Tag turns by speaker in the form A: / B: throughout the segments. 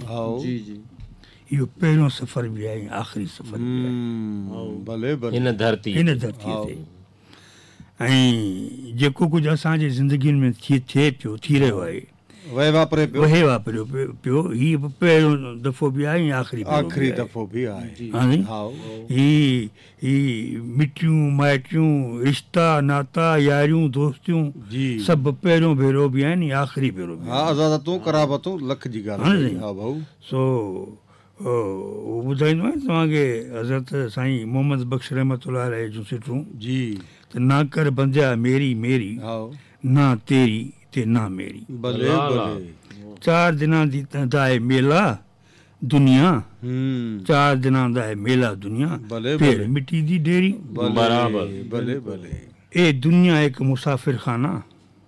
A: जी जी।
B: इहो पहिरियों सफ़र बि आहे ऐं आख़िरी सफ़र बि आहे।
C: भले भले।
D: हिन धरती
B: ते ऐं जेको कुझु असांजे ज़िंदगियुनि में थिए पियो, थी रहियो आहे,
C: वहे वापरे
B: पियो, हीउ पहिरियों दफ़ो बि आहे ऐं आख़िरी
C: दफ़ो बि आहे।
B: हा, ही ही मिटियूं माइटियूं, रिश्ता नाता, यारियूं दोस्तियूं सभु पहिरियों भेरो बि आहिनि ऐं आख़िरी भेरो बि।
C: हा, अज़ादतूं कराबतूं लख जी ॻाल्हि। हा भाऊ,
B: सो उहो ॿुधाईंदो आहियाँ तव्हांखे हज़रत साईं मोहम्मद बख़्श रहमतुल्लाह अलैह जूं सिटूं
C: जी,
B: त ना कर बंदिया मेरी मेरी, ना तेरी ते ना मेरी।
C: भले भले।
B: 4 दिनां दा है मेला दुनिया, 4 दिनां दा है मेला दुनिया, फिर मिट्टी दी ढेरी।
D: बराबर।
C: भले भले।
B: ए दुनिया एक मुसाफिर खाना,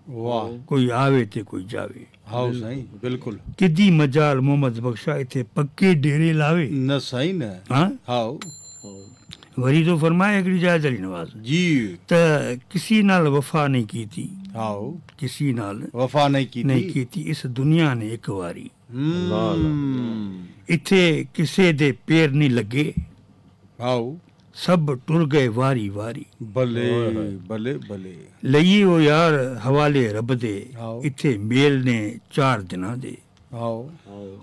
C: वाह,
B: कोई आवे ते कोई जावे।
C: हाँ साईं बिल्कुल।
B: किदी मजाल मोहम्मद बख्शा इथे पक्के डेरे लावे।
C: न साईं न।
B: हाँ
C: हाँ।
B: वरी तो फरमाए हिकिड़ी जाइ अली नवाज़
C: जी,
B: त किसी नाल वफ़ा नहीं की थी।
C: हाँ,
B: किसी नाल
C: वफ़ा नहीं की
B: नहीं की थी इस दुनिया ने एक वारी। इथे किसे दे पैर नहीं लगे।
C: हाँ,
B: सब टुर गए वारी वारी।
C: भले भले भले।
B: लई ओ यार हवाले रब दे, इथे मेल ने 4 दिना दे।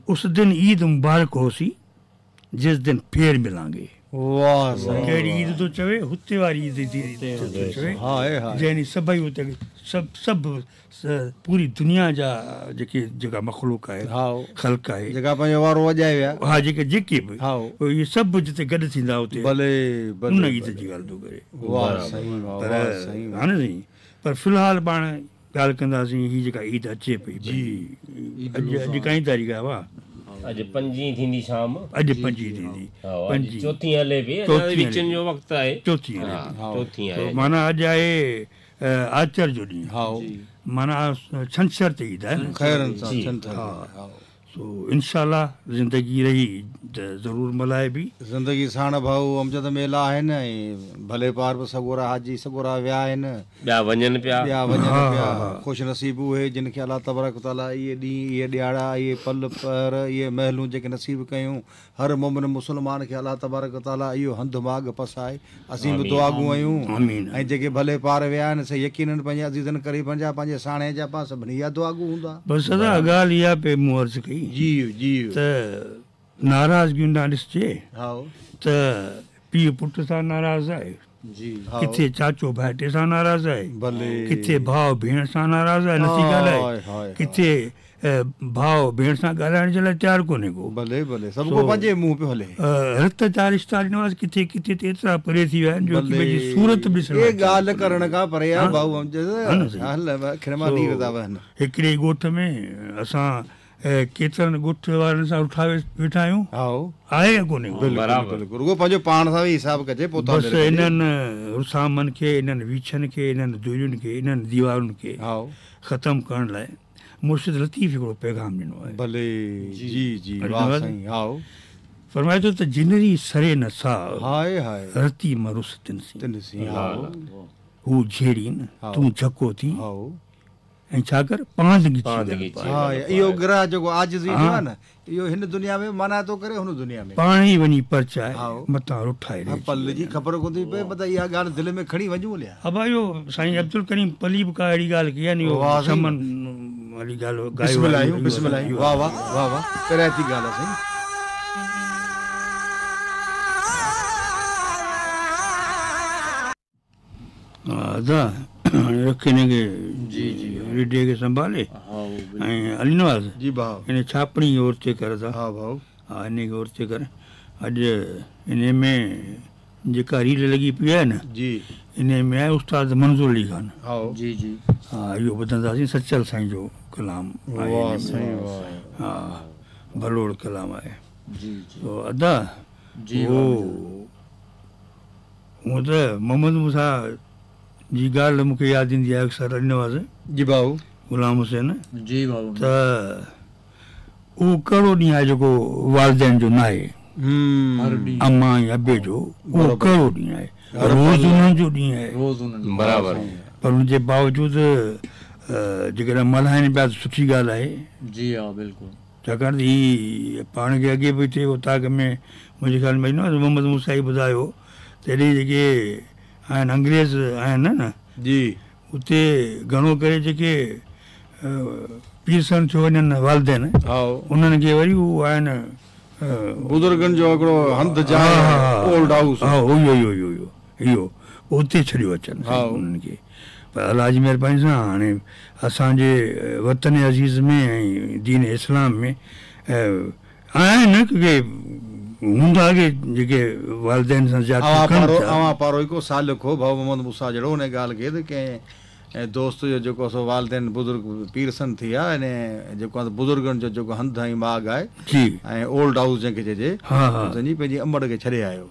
B: उस दिन ईद मुबारक होसी जिस दिन फिर मिलांगे।
C: वाह,
B: कहिड़ी ईद थो चवे, हुते वारी ईद थो चवे, जंहिं सभई हुते सभु सभु पूरी दुनिया जा जेके जेका मख़लूक आहे, ख़ल्क आहे,
C: जेका पंहिंजो वारो वॼाए विया।
B: हा, जेके जेके बि इहे सभु जिते गॾु थींदा हुते।
C: भले भले,
B: उन ईद जी ॻाल्हि थो करे।
C: वाह साईं,
B: पर हा न साईं, पर फ़िलहाल पाण ॻाल्हि कंदासीं हीअ जेका ईद अचे पई
C: जी,
B: अॼु अॼु काई तारीख़ आहे? वाह,
D: अॼु 5 थींदी शाम,
B: अॼु 5 थींदी,
D: 5 चौथी हले पई, विचनि जो वक़्तु आहे,
B: चौथी
D: चौथी आहे,
B: माना अॼु आहे आचर जो ॾींहुं, माना छंछर ते ईद आहे।
C: ख़ैर।
B: सो इंशाल्लाह ज़िंदगी रही त ज़रूर मल्हाइबी।
C: ज़िंदगी साण भाऊ अमजद मेला आहिनि ऐं भले पार बि सगोरा हाजी सगोरा विया आहिनि,
D: ॿिया वञनि पिया,
C: ॿिया वञनि पिया। ख़ुशि नसीब उहे जिन खे अलाह तबारक ताला इहे ॾींहुं, इहे ॾियाड़ा, इहे पल पहर, इहे महलूं जेके नसीब कयूं, हर मोमिन मुसलमान खे अलाह तबारक ताला इहो हंधु माग पसाए। असीं बि दुआगू आहियूं।
B: आमीन।
C: ऐं जेके भले पार विया आहिनि से यकीनन पंहिंजे अज़ीज़नि क़रीबनि जा, पंहिंजे साणे जा, पाण सभिनी जा दुआगू हूंदा।
B: बसि अदा ॻाल्हि इहा पे मूं अर्ज़ु कई
C: जी जी,
B: त नाराज़गियुनि ॾांहुं ॾिसजे त पीउ पुट सां नाराज़ आहे
C: जी,
B: किथे चाचो भाइटे सां नाराज़ आहे,
C: भले
B: किथे भाउ भेण सां नाराज़ आहे, नथी ॻाल्हाए, किथे भाउ भेण सां ॻाल्हाइण जे लाइ तयारु कोन्हे को।
C: भले भले, सभु को पंहिंजे मुंहुं पियो हले।
B: रत जा रिश्ता नवाज़ किथे किथे त एतिरा परे थी विया आहिनि जो पंहिंजी सूरत बि ॾिसण
C: ए ॻाल्हि करण खां परे आहे भाउ अमजद। हल अखियुनि मां नीर था वहनि।
B: हिकिड़े ॻोठ में असां केतिरनि ॻोठ वारनि सां उठा वेठा आहियूं। आहे या कोन्हे?
C: बिल्कुलु बिल्कुलु, रुगो पंहिंजो पाण सां बि हिसाबु कजे पोइ
B: बसि इन्हनि रुसामनि खे, इन्हनि वीछनि खे, इन्हनि दूरियुनि खे, इन्हनि दीवारुनि खे ख़तमु करण लाइ मुर्शिद लतीफ़ हिकिड़ो पैगाम ॾिनो आहे।
C: भले जी जी, वाह साईं। हा,
B: फरमाए थो त जिनरी सरे न सा,
C: हाय हाय,
B: रती मरुस तिन सीं,
C: तिन सीं। हा,
B: हू झेड़ीन तूं झको थी, ऐं छा कर पांद गिची।
C: हा, इहो ग्रह जेको आजिज़ी जो आहे न, इहो हिन दुनिया में माना थो करे, हुन दुनिया में
B: पाण ई वञी परचाए, मतां रुठाए
C: रे। पल जी ख़बर कोन थी पए, मतां इहा ॻाल्हि दिलि में खणी वञूं हलिया।
B: अबा इहो साईं अब्दुल करीम पली बि का अहिड़ी ॻाल्हि कई आहे नी, इहो शमन वारी ॻाल्हि गायो।
C: बिस्मिल्लाह, बिस्मिल्लाह, वाह वाह वाह वाह, करायती ॻाल्हि आहे साईं।
B: अदा रखे हिन खे
A: जी जी,
B: रेडियो खे संभाले। ऐं अली नवाज़
C: जी भाउ,
B: हिन छापणी ओरते कर था।
C: हा भाउ,
B: हा, हिन खे ओरते कर। अॼु इन में जेका रील लॻी पई आहे न
C: जी,
B: इन में आहे उस्ताद मंज़ूर अली ख़ान।
C: हा
A: जी जी,
B: हा, इहो ॿुधंदासीं, सचल साईं जो कलाम आहे।
C: वाह साईं वाह,
B: हा, भलोड़ कलाम आहे
A: जी जी।
B: तो अदा
A: जी,
B: उहो हूअं त मोहम्मद मूसा जी ॻाल्हि मूंखे यादि ईंदी आहे अक्सर। अली नवाज़
C: जी भाउ,
B: ग़ुलाम हुसैन
A: जी भाउ,
B: त उहो कहिड़ो ॾींहुं आहे जेको वालिदैन जो न आहे, अम्मा ऐं अबे जो, उहो कहिड़ो ॾींहुं आहे? रोज़ उन्हनि जो ॾींहुं आहे,
A: रोज़ उन्हनि,
D: बराबरि।
B: पर हुनजे बावजूदि जेकॾहिं मल्हाइनि पिया त सुठी ॻाल्हि आहे
A: जी। हा बिल्कुलु।
B: छाकाणि त हीअ पाण खे अॻे बि हिते उताक में मुंहिंजे ख़्याल में न मोहम्मद मूसा ई ॿुधायो त हेॾे जेके आहिनि अंग्रेज़ आहिनि न
C: जी,
B: उते घणो करे जेके पीरसन थियो वञनि वालदेन, उन्हनि खे वरी उहो आहिनि
C: बुज़ुर्गनि जो हिकिड़ो हंधु जाइ, ओल्ड हाउस।
B: हा, इहो इहो इहो इहो इहो उते छॾियो अचनि उन्हनि खे। पर अलाह जी महिरबानी सां हाणे असांजे वतन अज़ीज़ में ऐं दीन इस्लाम में आहिनि के हूंदा के जेके वालदेन सां ज़्यादा।
C: अवां पारो हिकु सालिक हो भाऊ मोहम्मद मूसा जहिड़ो, हुन ॻाल्हि खे त कंहिं दोस्त जो जेको सो वालदेन बुज़ुर्ग पीरसन थी विया, अने जेको आहे बुज़ुर्गनि जो जेको हंधु ऐं माग आहे ऐं ओल्ड हाउस जंहिंखे चइजे, वञी पंहिंजी अमड़ खे छॾे आयो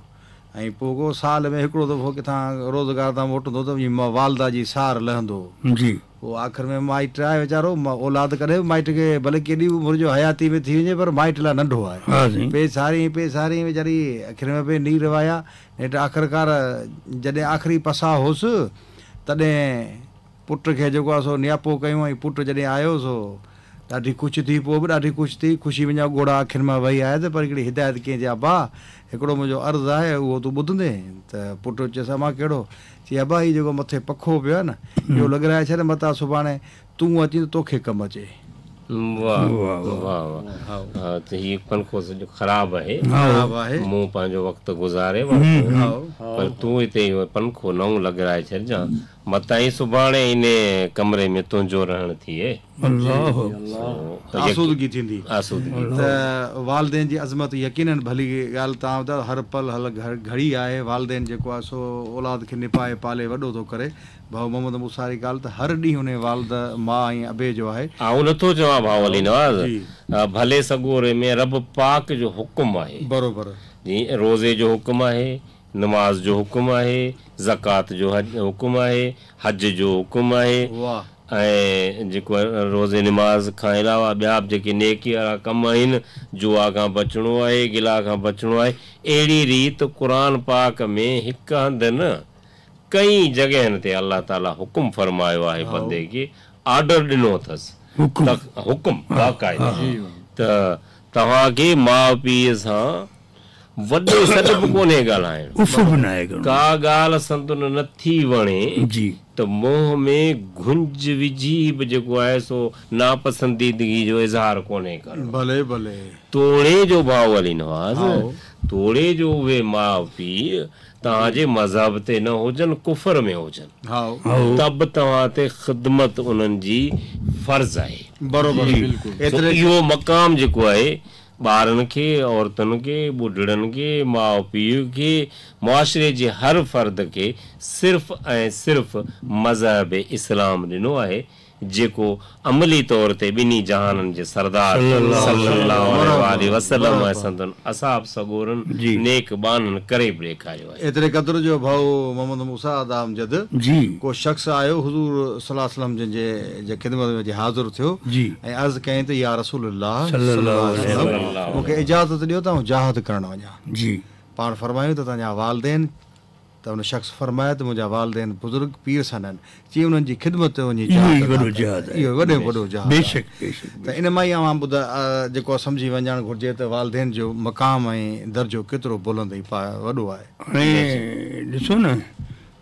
C: ऐं पोइ को साल में हिकिड़ो दफ़ो किथां रोज़गार तां मोटंदो त वञी वालदा जी सार लहंदो
B: जी।
C: पोइ आख़िर में माइट आहे वीचारो, औलाद कॾहिं बि माइट खे भले केॾी बि उमिरि जो हयाती में थी वञे पर माइट लाइ नंढो आहे। पे सारी वीचारी आख़िर में पे नीर वाया। हेठि आख़िरकार जॾहिं आख़िरी पसाह हुउसि तॾहिं पुट खे जेको आहे सो नियापो कयूं ऐं पुट जॾहिं आयो सो ॾाढी ख़ुशि थी, पोइ बि ॾाढी ख़ुशि थी, ख़ुशी वञा ॻोढ़ा अखियुनि मां वही आया त पर हिकिड़ी हिदायत कयईं, चई अबा हिकिड़ो मुंहिंजो अर्ज़ु आहे उहो तूं ॿुधंदे? त पुट चयईंसि अम्मा कहिड़ो? चई अबा हीउ जेको मथे पखो पियो आहे न इहो लॻाए छॾ, मतां सुभाणे तूं अची त तोखे कमु अचे।
D: वाह वाह वाह। त हीउ पंखो सॼो ख़राबु आहे, मूं पंहिंजो वक़्तु गुज़ारे वरितो, पर तूं हिते इहो पंखो नओं लॻाए छॾिजांइ, मतां ई सुभाणे इन कमरे में तुंहिंजो रहणु थिए।
C: आसूदगी थींदी,
D: आसूदगी।
C: त वालदेन जी अज़मत यकीनन भली ॻाल्हि तव्हां ॿुधायो, हर पल हर घड़ी आहे वालदेन जेको आहे सो औलाद खे निपाए पाले वॾो थो करे। भाऊ मोहम्मद मूसा वारी ॻाल्हि त हर ॾींहुं हुन वालद माउ ऐं अबे जो आहे।
D: आउं नथो चवां भाऊ अली नवाज़, भले सगोरे में रब पाक जो हुकुम आहे,
C: बरोबरि
D: जी, रोज़े जो हुकुम आहे, नमाज़ जो हुकुम आहे, ज़कात जो हुकुम आहे, हज जो हुकुम आहे, ऐं जेको रोज़े नमाज़ खां अलावा ॿिया बि जेके नेकी वारा कम आहिनि, जुआ खां बचिणो आहे, गिला खां बचिणो आहे। अहिड़ी रीति क़ुर पाक में हिकु हंधि न कई जॻहियुनि ते अलाह ताला हुकुम फरमायो आहे, बंदे खे आर्डर ॾिनो अथसि, हुकुम बाक़ाइदा त तव्हांखे माउ पीउ सां वॾो सॾु बि कोन्हे ॻाल्हाइणो, का ॻाल्हि संदुन नथी वणे
B: जी
D: त मुंहं में गुंज विझी बि जेको आहे सो नापसंदीदगी जो इज़हार कोन्हे करणो।
C: भले भले
D: तोड़े जो भाऊ अली नवाज़, तोड़े जो उहे माउ पीउ तव्हांजे मज़हब ते न हुजनि, कुफर में हुजनि, त बि तव्हां ते ख़िदमत उन्हनि जी फ़र्ज़ आहे।
C: बरोबरि।
D: इहो मक़ाम जेको आहे ॿारनि खे, औरतुनि खे, ॿुढड़नि खे, माउ पीउ खे, मुआशिरे जे हर फ़र्द खे सिर्फ़ ऐं सिर्फ़ मज़हब इस्लाम ॾिनो आहे, जेको अमली तौर ते ॿिन्ही जहाननि जे सरदार सल्लल्लाहु अलैहि वसल्लम ऐं संदन असाब सगोरनि नेक ॿाननि करे बि ॾेखारियो आहे।
C: एतिरे क़दुरु जो भाऊ मोहम्मद मूसा अदा अमजद
B: जी,
C: को शख़्स आयो हुज़ूर सल्लल्लाहु अलैहि वसल्लम जन जे ख़िदमत में अची हाज़िर थियो ऐं अर्ज़ु कयईं त या रसूलुल्लाह सल्लल्लाहु अलैहि वसल्लम मूंखे इजाज़त ॾियो त आउं जहाद करण वञा।
B: जी।
C: पाण फरमायूं त तव्हांजा वालदेन? त हुन शख़्स फरमायो त मुंहिंजा वालदेन बुज़ुर्ग पीर सन आहिनि, चई उन्हनि जी ख़िदमत वञी इहो वॾो वॾो जहाद।
B: बेशक बेशक।
C: त इन मां ई अवां ॿुधाए जेको सम्झी वञणु घुरिजे त वालदेन जो मक़ाम ऐं दर्जो केतिरो बुलंद ऐं वॾो आहे।
B: हाणे ॾिसो न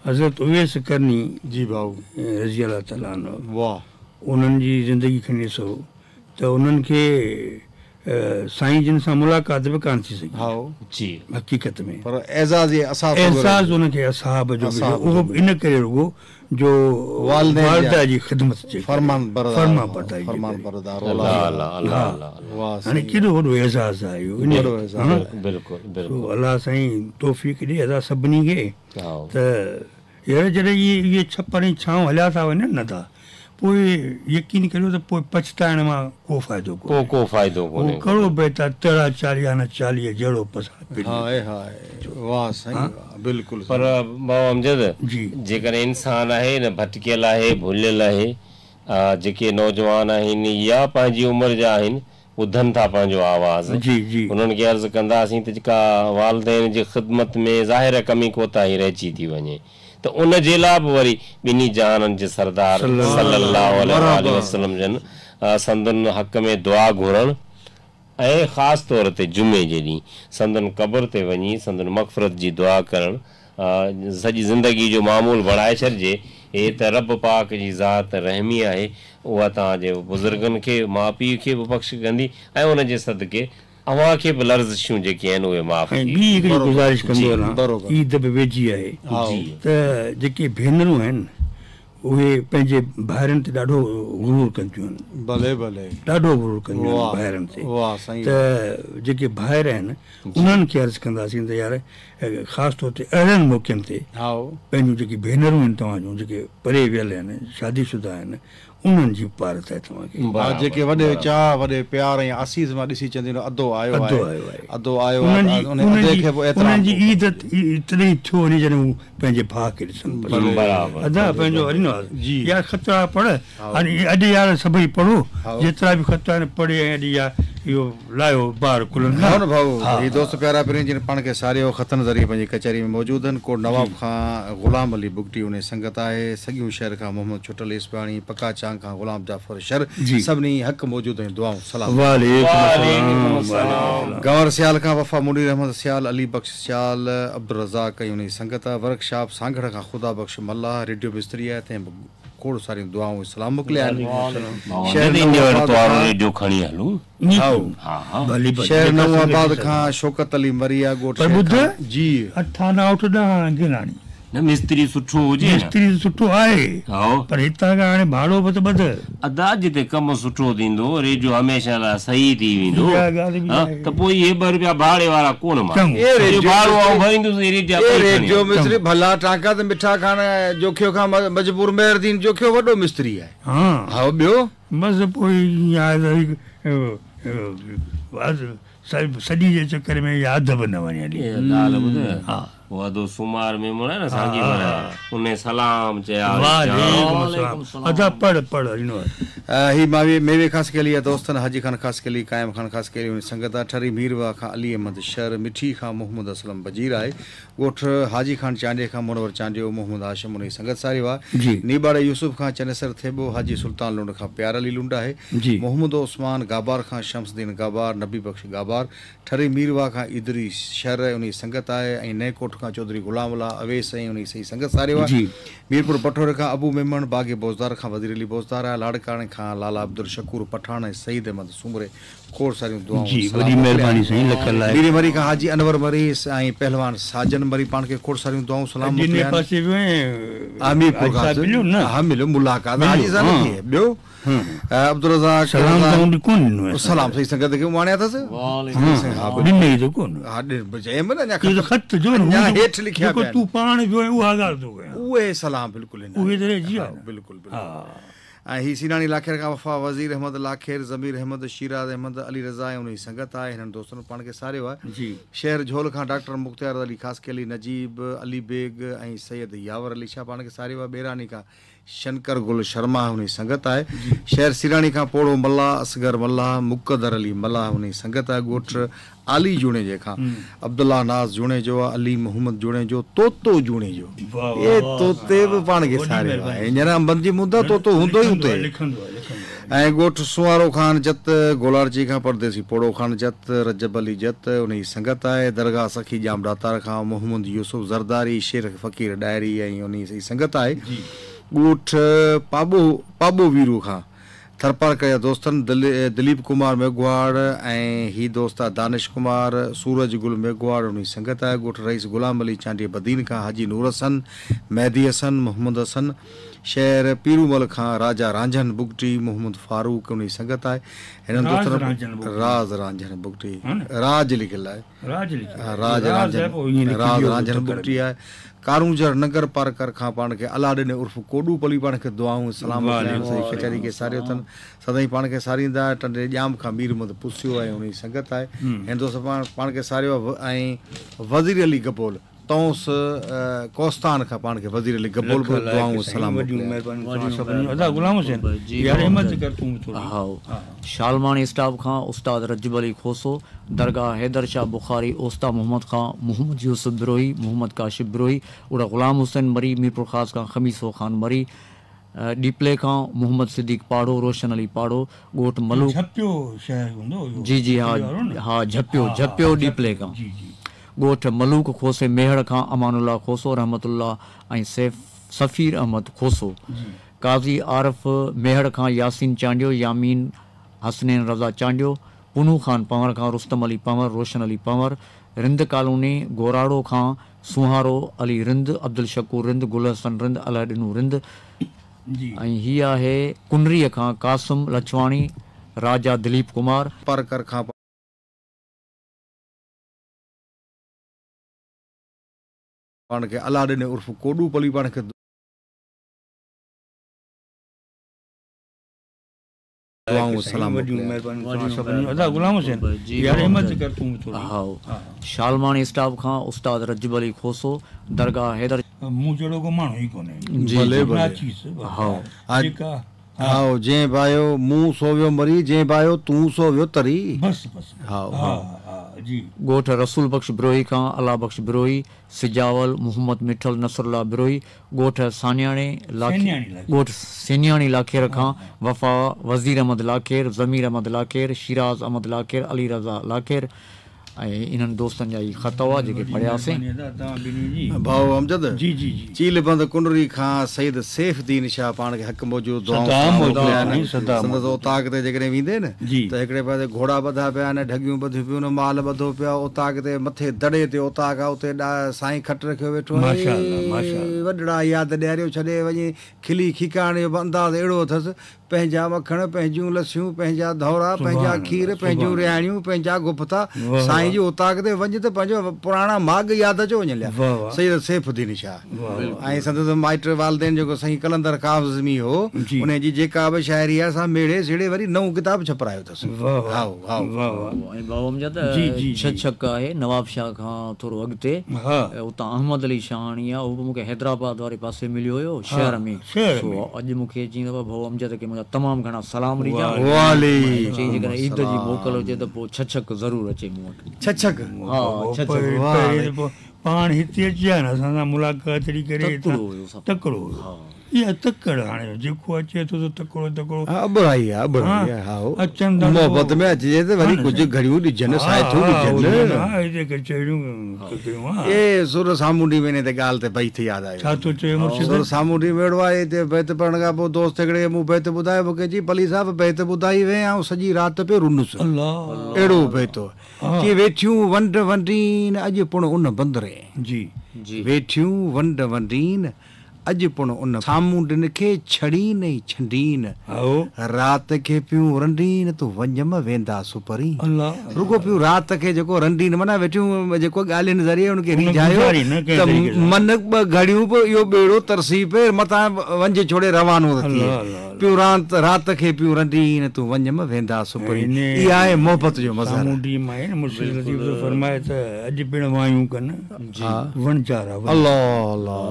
B: हज़रत उवैस करनी
C: जी भाऊ
B: रज़ी अलाह ताला अन्हु,
C: वाह,
B: उन्हनि जी ज़िंदगी खणी ॾिसो त उन्हनि खे साईं जिन सां मुलाक़ात बि कान थी सघी।
C: हा
D: जी
B: हक़ीक़त में,
C: पर एज़ाज़ एहसास
B: उनखे असाब जो उहो इन करे रुगो जो वालदा जी ख़िदमत जे
C: फरमान
B: बरदार हाणे केॾो वॾो एज़ाज़ आहे इहो।
D: बिल्कुलु बिल्कुलु।
B: अलाह साईं तौफ़ीक़ ॾे अदा सभिनी खे त यार जॾहिं इहे छपर ऐं छांव हलिया था वञनि न था पोइ यकीन करियो त पोइ पछताइण मां को फ़ाइदो
D: कोन्हे, को फ़ाइदो कोन्हे।
B: कहिड़ो बहितर तड़ा 40 न 40 जहिड़ो पसार।
C: हाय हाय वाह साईं वाह बिल्कुलु।
D: पर भाउ अमजद
B: जी,
D: जेकॾहिं इंसान आहे न भटकियल आहे, भुलियल आहे, जेके नौजवान आहिनि या पंहिंजी उमिरि जा आहिनि, ॿुधनि था पंहिंजो आवाज़
B: जी जी,
D: उन्हनि खे अर्ज़ु कंदासीं त जेका वालदेन जी ख़िदमत में ज़ाहिर कमी कोताही रहिजी थी वञे त उन जे लाइ बि वरी ॿिन्ही जहाननि जे सरदार सल्लल्लाहु अलैहि वसल्लम जन संदन हक़ में दुआ घुरणु ۽ خاص طور تي جمعي جي ڏينهن سندن قبر تي وڃي سندن مغفرت جي دعا ڪرڻ سڄي زندگي جو معمول بڻائي ڇڏجي. هي ته رب پاڪ جي ذات رحمي آهي، اها توهان جي بزرگن کي، ماءُ پيءُ کي به بخش ڪندي ۽ ان جي صدقي اوهان کي به لرزشون جيڪي آهن اهي معاف
B: ۽
D: ٿي
B: ٻي هڪڙي
D: وينديون.
B: گذارش ڪندو
D: جي
B: هلان،
C: بروبر.
B: عيد به ويجهي آهي
D: جي
B: ته جيڪي ڀينرون آهن اهي پنهنجي ڀائرن تي ڏاڍو غرور ڪنديون آهن.
C: ڀلي ڀلي.
B: ڏاڍو غرور ڪنديون آهن
C: واهه
B: ڀائرن تي.
C: واهه سائين.
B: ته جيڪي ڀائر آهن انهن کي عرض ڪنداسين ته يار خاص طور تي اهڙن موقعن تي
C: هائو
B: پنهنجون جيڪي ڀينرون آهن توهان جون جيڪي پري ويل آهن، شادي شده آهن، انهن جي پارت آهي توهان کي.
C: ها جيڪي
D: برابر
C: وڏي
D: برابر.
C: چاهه وڏي پيار ۽ آسيس مان ڏسي چونديون آهن ادو آيو
B: ادو
C: آهي،
B: آيو آهي.
C: ادو آيو
B: انهن
C: آهي
B: جي
C: ته ان
B: انهن
C: ادي
B: جي
C: کي به احترام
B: انهن جي
C: ڪبو.
B: عيد تڏهن ٿيو وڃي جڏهن هو پنهنجي ڀاءُ کي ڏسن.
C: ڀلي
D: برابر
B: ادا پنهنجو هرينواز
C: جي.
B: يار خطرا پڙهه
C: هائو
B: هاڻي اڄ يار سڀئي پڙهو
C: هائو
B: جيترا به خط آهن پڙهي ۽ اڄ يا اهو لاهيو بار ڪلن
C: ها
B: کان.
C: نه ڀائو
B: ها
C: هي دوست پيارا پرين جن پاڻ کي ساريو خطن ذريعي پنهنجي ڪچهري ۾ موجود آهن. ڪوٽ نواب کان غلام علي بگٽي ان سنگت آهي، سڳيون شهر کان محمد ڇٽل اسپاڻي، پڪا چانگ کان غلام جعفر شر،
B: جي.
C: سڀني حق موجود آهن. دعائون سلام.
B: वालेकुम
D: वालेकुम
B: अस्सलाम
D: अस्सलाम.
B: वालेकुम
C: गंवर सियाल खां वफ़ा मुनीर अहमद सियाल, अली बख्श सियाल, अब्दुल रज़ाक ऐं उन जी संगत आहे। वर्कशॉप सांघड़ खां ख़ुदा बख़्श मल्लाह, रेडियो मिस्त्री आहे, तंहिं खोड़ सारियूं दुआऊं सलाम मोकिलिया आहिनि। शहर
D: जॾहिं
C: नओं
D: वटि
C: आबाद
D: वारो
C: खां
D: रेडियो खणी हलूं.
C: हाओ
D: हा हा
B: भली भली
C: शहर
B: जेका
C: नओं
B: संगत
C: आबाद
B: सां।
C: खां शौकत अली मरी आहे, ॻोठ
B: पर
C: शेख
B: ॿुध
C: खां जी
B: अठा नाव ॾह गिराणी
D: न मिस्त्री सुठो हुजे न.
B: मिस्त्री सुठो आहे
D: हाओ
B: पर हितां खां हाणे भाड़ो बि त ॿध.
D: अदा जिते कमु सुठो थींदो रेडियो हमेशा लाइ सही थी वेंदो.
B: इहा ॻाल्हि बि
D: हा
B: आहे.
D: त पोइ इहे 2 रुपया भाड़े वारा कोन
B: चङो
D: मां
C: ए
D: सॼो
C: रेडियो
D: भाड़ो आउं
C: मिस्त्री
D: भरींदुसि, इहे रेडियो
C: ए
D: ॿई खणी
C: रेडियो
D: हलंदुसि.
C: मिस्त्री भला टांका त मिठा खान जोखियो खां मजबूर मेहरदीन जोखियो वॾो मिस्त्री आहे.
B: हा
C: हा ॿियो
B: बसि पोइ ईअं आहे त सॼी जे चक्कर में यादि बि न वञे हली.
D: इहा ॻाल्हि ॿुध,
B: हा
D: उहो अदो सुमार मेमण आहे न
B: हा
D: सांगी
B: हा
D: वारा, उन सलाम चया
B: वालेकुम
A: वालेकुम
B: अस्सलाम. अदा
A: सलाम.
B: पढ़ पढ़ हरिनो.
C: ही मावी मेवे खास के लिए दोस्तनि हाजी खान खास के लिए कायम खान खास के लिए उन संगत आहे। ठरी मीरवा खां अली अहमद शर, मिठी खां मोहम्मद असलम बजीर आहे, ॻोठ हाजी खान चांडिये खां मुनवर चांडियो, मोहम्मद हाशिम उन संगत सारी हुआ।
B: जी
C: नीबाड़े यूसुफ खां चनेसर थेबो, हाजी सुल्तान लुंड खां प्यार अली लुंड आहे,
B: जी
C: मोहम्मद उस्मान गाबार खां शमसदीन गाबार, नबी बख्श गाबार, ठरी मीरवा खां इदरी शर उन संगत आहे ऐं नए कोठ खां चौधरी गुलाम उल्लाह अवेस ऐं उन सही संगत सारी हुआ।
B: जी
C: मीरपुर पठोर खां अबू मेमण, बाग़े बोज़दार खां वज़ीर अली बोज़दार आहे, लाड़काणे खां लाला अब्दुल शकूर पठान ऐं सईद अहमद सूमरे खोड़ सारियूं दुआऊं
B: जी
C: सलाम
B: वॾी
C: मोकिलिया
B: महिरबानी
C: आहिनि।
B: साईं, लख लाइक़.
C: मीरी मरी खां हाजी अनवर मरी ऐं पहलवान साजन मरी पाण खे खोड़ सारियूं दुआऊं सलाम
B: अॼु इन
C: मोकिलिया आहिनि.
B: पासे वियो ऐं
C: मीरपुर
B: हाजी
C: खां
B: साहिबु मिलियो न?
C: हा मिलियो, मुलाक़ात
B: मिलियो,
C: हाजी साहिब
B: हा.
C: थी ॿियो अब्दुल रज़ाक
B: सलाम त हुन कोन ॾिनो आहे
C: सलाम सही संगत खे उमाणिया अथसि.
A: वालेकुम
C: हा
B: ॾिनो ई त कोन.
C: हा चयमि न अञा
B: इहो त ख़त जो न
C: अञा
B: हूंदो,
C: हेठि लिखिया
B: जेको
C: पिया
B: तूं पाण वियो ऐं उहा ॻाल्हि थो कयां,
C: उहे सलाम बिल्कुलु ॾिना
B: उहे त रहिजी विया.
C: बिल्कुलु
B: हा
C: बिल्कुलु. ऐं ही सीनाणी लाखेर खां वफ़ा वज़ीर अहमद लाखेर, ज़मीर अहमद, शीराज़ अहमद, अली रज़ा ऐं उन जी संगत आहे। हिननि दोस्तनि पाण खे सारियो आहे।
B: जी
C: शहर झोल खां डॉक्टर मुख्तियार अली ख़ासकेली, नजीब अली बेग ऐं सैयद यावर अली शाह पाण खे सारियो आहे। बेरानी खां शंकर गुल शर्मा उन जी संगत आहे। शहर सिराणी खां पोड़ो मल्लाह, असगर मल्लाह, मुक़दर अली मल्लाह उन जी संगत आहे। ॻोठ आली जुणेजे खां अब्दुल्ला नाज़ जुणेजो, अली मोहम्मद जुणेजो, तोतो जुणेजो, ए तोते बि पाण खे सारियो आहे। हींअर अंबनि जी मुंद तोतो हूंदो ई उते।
B: लिखंदो आहे लिखंदो आहे.
C: ऐं ॻोठ सुवारो खान जत, गोलारची खां परदेसी पोड़ो खान जत, रजब अली जत उन जी संगत आहे। दरगाह सखी ॼाम दातार खां मोहम्मद यूसुफ ज़रदारी, शेर फ़क़ीर ॾायरी ऐं उन जी संगत आहे। ॻोठ पाबो पाबो वीरू खां थरपारकर जा दोस्तनि दिलीप कुमार मेघवाड़ ऐं ही दोस्त आहे दानिश कुमार, सूरज गुल मेघवाड़ उन जी संगत आहे। ॻोठ रईस ग़ुलाम अली चांडिए बदीन खां हाजी नूर हसन, मेहदी हसन, मोहम्मद हसन। शहर पीरूमल खां राजा रांझन बुगटी, मोहम्मद फारूक उन जी संगत आहे। हिननि
B: राज
C: दोस्तनि
B: रांझन बुगटी.
C: राज रांझन बुगटी,
B: हा न?
C: राज लिखियलु आहे,
B: राज लिखियो
C: हा, राज
B: राज आहे,
C: रांझन
B: पोइ ईअं लिखी
C: राज
B: वियो
C: रांझन
B: तकड़
C: बुगटी आहे। कारूंजर नगर पारकर खां पाण खे अलाॾिन उर्फ़ कोॾू पली पाण खे दुआऊं सलाम मोकिलिया आहिनि। सॼी कचहरी खे सारियो अथनि, सदाईं पाण खे सारींदा। टंडे ॼाम खां मीर मोहम्मद पुसियो ऐं उन जी संगत आहे। हिन दोस्त पाण खे सारियो आहे। ऐं वज़ीर अली गबोल तौंस कोस्तान खां पाण खे वज़ीर अली गबोल बि दुआऊं सलाम
B: वॾियूं
C: मोकिलिया आहिनि।
B: महिरबानी तव्हां सभिनी जूं। अदा ग़ुलाम हुसैन
A: जी,
B: यार हिमत कर तूं थोरी.
A: हाओ शालमानी स्टाफ खां उस्ताद रजब अली खोसो, दरगाह हैदर शाह बुखारी, ओस्ता मोहम्मद खां मोहम्मद यूसुफ बिरोही, मोहम्मद काशिफ बिरोही, उड़ा ग़ुलाम हुसैन मरी, मीरपुर ख़ास खां ख़मीसो खान मरी, ڏيپلي کان محمد صديق پاڙو، روشن علي پاڙو، ڳوٺ ملوڪ
B: جهپيو شهر هوندو اهو.
A: جي جي ها ها جهپيو جهپيو ڏيپلي کان.
B: جي جي.
A: ڳوٺ ملوڪ کوسي ميهڙ کان امان الله کوسو، رحمت الله ۽ سيف سفير احمد کوسو. قاضي عارف ميهڙ کان ياسين چانڊيو، يامين حسنين رضا چانڊيو، پنهون خان پنهور کان رستم علي پنهور، روشن علي پنهور، رند ڪالوني گوراڙو کان سونهارو علي رند، عبدالشڪور رند، گل حسن رند، الهه ڏنو رند. ۽ هي آهي ڪنريء کان قاسم لڇواڻي، راجا دليپ ڪمار.
C: پارڪر کان پاڻ کي الله ڏني عرف ڪوڏو پلي پاڻ کي دعائون سلام
B: وڏيون مهربانيون توهان سڀني جون. ادا غلام حسين يار همت ڪر تون به ٿوري.
A: هائو شالماڻي اسٽاپ کان استاد رجب علي کوسو، درگاهه حيدر.
B: مون جهڙو ڪو ماڻهو ئي ڪونهي.
A: جي
C: ڀلي ڀلي.
B: ناچيز
A: هائو.
B: جيڪا
C: هائو جنهن بايو مون سو ويو مري، جنهن بايو تون سو ويو تري.
B: بس بس
C: هائو
B: ها ها جي.
A: ڳوٺ رسول بخش بروهي کان الله بخش بروهي، سجاول محمد مٺل نصرالله بروهي، ڳوٺ سانياڻي لاکي ڳوٺ سينياڻي لاکير کان وفا وزير احمد لاکير، ضمير احمد لاکير، شيراز احمد لاکير، علي رضا لاکير ۽ انهن دوستن جا هي خط هئا جيڪي پڙهياسين.
C: ڀائو امجد
B: جي جي جي.
C: چيلهه بند ڪنري کان سيد سيف الدين شاهه پاڻ کي حق موجود دعائون سلام موڪليا آهن. سندس اوطاق تي جيڪڏهن ويندين ته هڪڙي پاسي گهوڙا ٻڌا پيا آهن، ڍڳيون ٻڌيون پيون آهن، مال ٻڌو پيو آهي، اوطاق تي مٿي دڙي تي اوطاق آهي، اتي سائين کٽ رکيو ويٺو آهي. وڏڙا ياد ڏياريو ڇڏي وڃي کلي کيڪارڻ جو به انداز اهڙو اٿس، پنهنجا مکڻ، پنهنجون لسيون، پنهنجا ڌورا، پنهنجا کير، پنهنجون رهاڻيون، پنهنجا گفتا. سائين جي اوطاق تي وڃ ته پنهنجو پراڻا ماڳ ياد اچيو وڃن ليا. سيد سيف الدين شاهه ۽ سندس مائٽ والدين جيڪو سائين قلندر ڪاظمي هو، انهي جي جيڪا به شاعري آهي سا ميڙي سيڙي وري نئون ڪتاب ڇپرايو اٿس. هائو هائو.
A: ۽ ڀائو امجد ڇهه ڇڪ آهي نواب شاهه کان ٿورو اڳتي اتان احمد علي شاهاڻي آهي، اهو به مون کي حيدرآباد واري پاسي مليو هيو شهر ۾، سو اڄ مون کي چيائين ته ڀائو امجد کي منهنجا تمام گهڻا سلام ڏجان. چيائين جيڪڏهن عيد جي موڪل هجي ته پوء ڇهه ڇڪ ضرور اچي مون وٽ.
C: ڇهه ڇڪ؟
A: ها ڇهه ڇڪ.
B: پاڻ هتي اچي ها نه اسان سان ملاقات اهڙي ڪري
A: تڪڙو هيو سڀ.
B: تڪڙو هيو. اها تڪڙ هاڻي جيڪو اچي ٿو سو تڪڙو تڪڙو.
C: ها اٻهرائي آهي اٻهرائي آهي. هائو
B: اچن ٿا
C: محبت ۾ اچجي ته وري ڪجهه گهڙيون ڏجن، ساعتون ڏجن.
B: ها هتي ڪچهريون ڪيون ها.
C: اي سر سامونڊي ۾ انهي تي ڳالهه تي بيت ياد آيو.
B: ڇا ٿو چئي مرشد؟
C: سر سامونڊي ۾ اهڙو آهي هتي بيت پڙهڻ کان پوء دوست هڪڙي کي مون بيت ٻڌايو، مون کي چي پلي صاحب بيت ٻڌائي وئين آئون سڄي رات پيو رنس.
B: الله
C: اهڙو بيت هو. چي ويٺيون ونڊ ونڊين اڄ پڻ ان بندرين.
B: جي
A: جي.
C: ويٺيون ونڊ ونڊين اڄ پڻ ان سامونڊين کي ڇڙين ۽ ڇنڊين. رات کي پيون رنڊين تون وڃ م ويندا سپرين. رڳو پيون رات کي جيڪو رنڊين معنيٰ ويٺيون جيڪو ڳالهين ذريعي ان کي ريجهايو ته من ٻه گهڙيون به اهو ٻيڙو ترسي پئي متان ونجهه ڇوڙي روانو ٿي ٿئي. پيون رات کي پيون رنڊين تون وڃ م ويندا سپرين. اها آهي محبت جو مظهر.
B: سامونڊي مان آهي نه مرشد لطيف ٿو فرمائي ته اڄ پڻ وايون ڪن وڻجارا ون.
C: الله الله.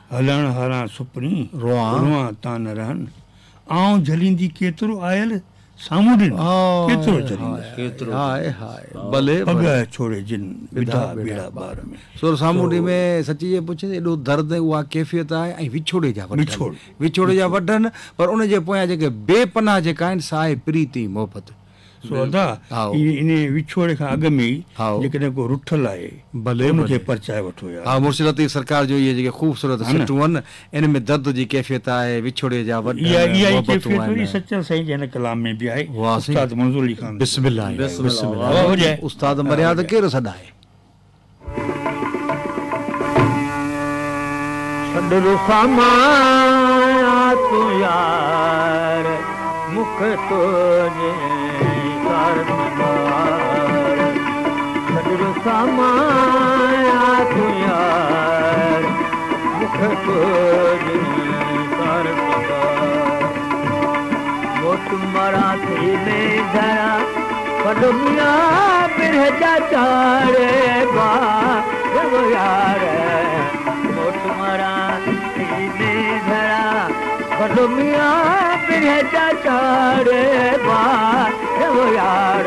B: هلڻ هران سپرين
C: روئان
B: روئان تان نه رهن. آئون جهليندي ڪيترو آيل سامونڊين ڪيترو جهليندس.
A: ڪيترو
C: هاء هاء ڀلي
B: پڳهه ڇوڙي جن وڌا ٻيڙا ٻار ۾.
C: سر سامونڊي ۾ سچي جي پڇين ايڏو درد ۽ اها ڪيفيت آهي ۽ وڇوڙي جا وڍن وڇوڙي جا وڍن پر ان جي پويان جيڪي بي پناهه جيڪا آهن سا آهي پريت ۽ محبت.
B: سو ادا ان وڇوڙي کان اڳ ۾ ئي جيڪڏهن ڪو رٺل آهي
C: ڀلي
B: ان کي پرچائي وٺو يار.
C: ها مرشد لطيف سرڪار جو اهي جيڪي خوبصورت سٽون آهن ان ۾ درد جي ڪيفيت آهي، وڇوڙي جا وڍ
B: اها
C: آهن،
B: اها ئي
C: محبتون
B: ڪيفيت وري
C: آهن.
B: سچل سائين جي هن ڪلام ۾ به آهي.
C: واهه سائين.
B: استاد منظور علي خان.
C: بسم الله
A: بسم
C: بسم
A: الله.
C: الله.
B: واهه هجي.
C: استاد مريا ته ڪير سڏائي.
E: ڇڏ رسامان تون يار مک تنهنجي سار سنڀار. ڇڏ رسامان تون يار مک تنهنجي سار سنڀار. موت مران ٿي ۾ ڌرا وڏو ميان برهه جا چاڙي با يار. موت مران ٿي ۾ ڌرا وڏو ميان برهه جا چاڙي با يار.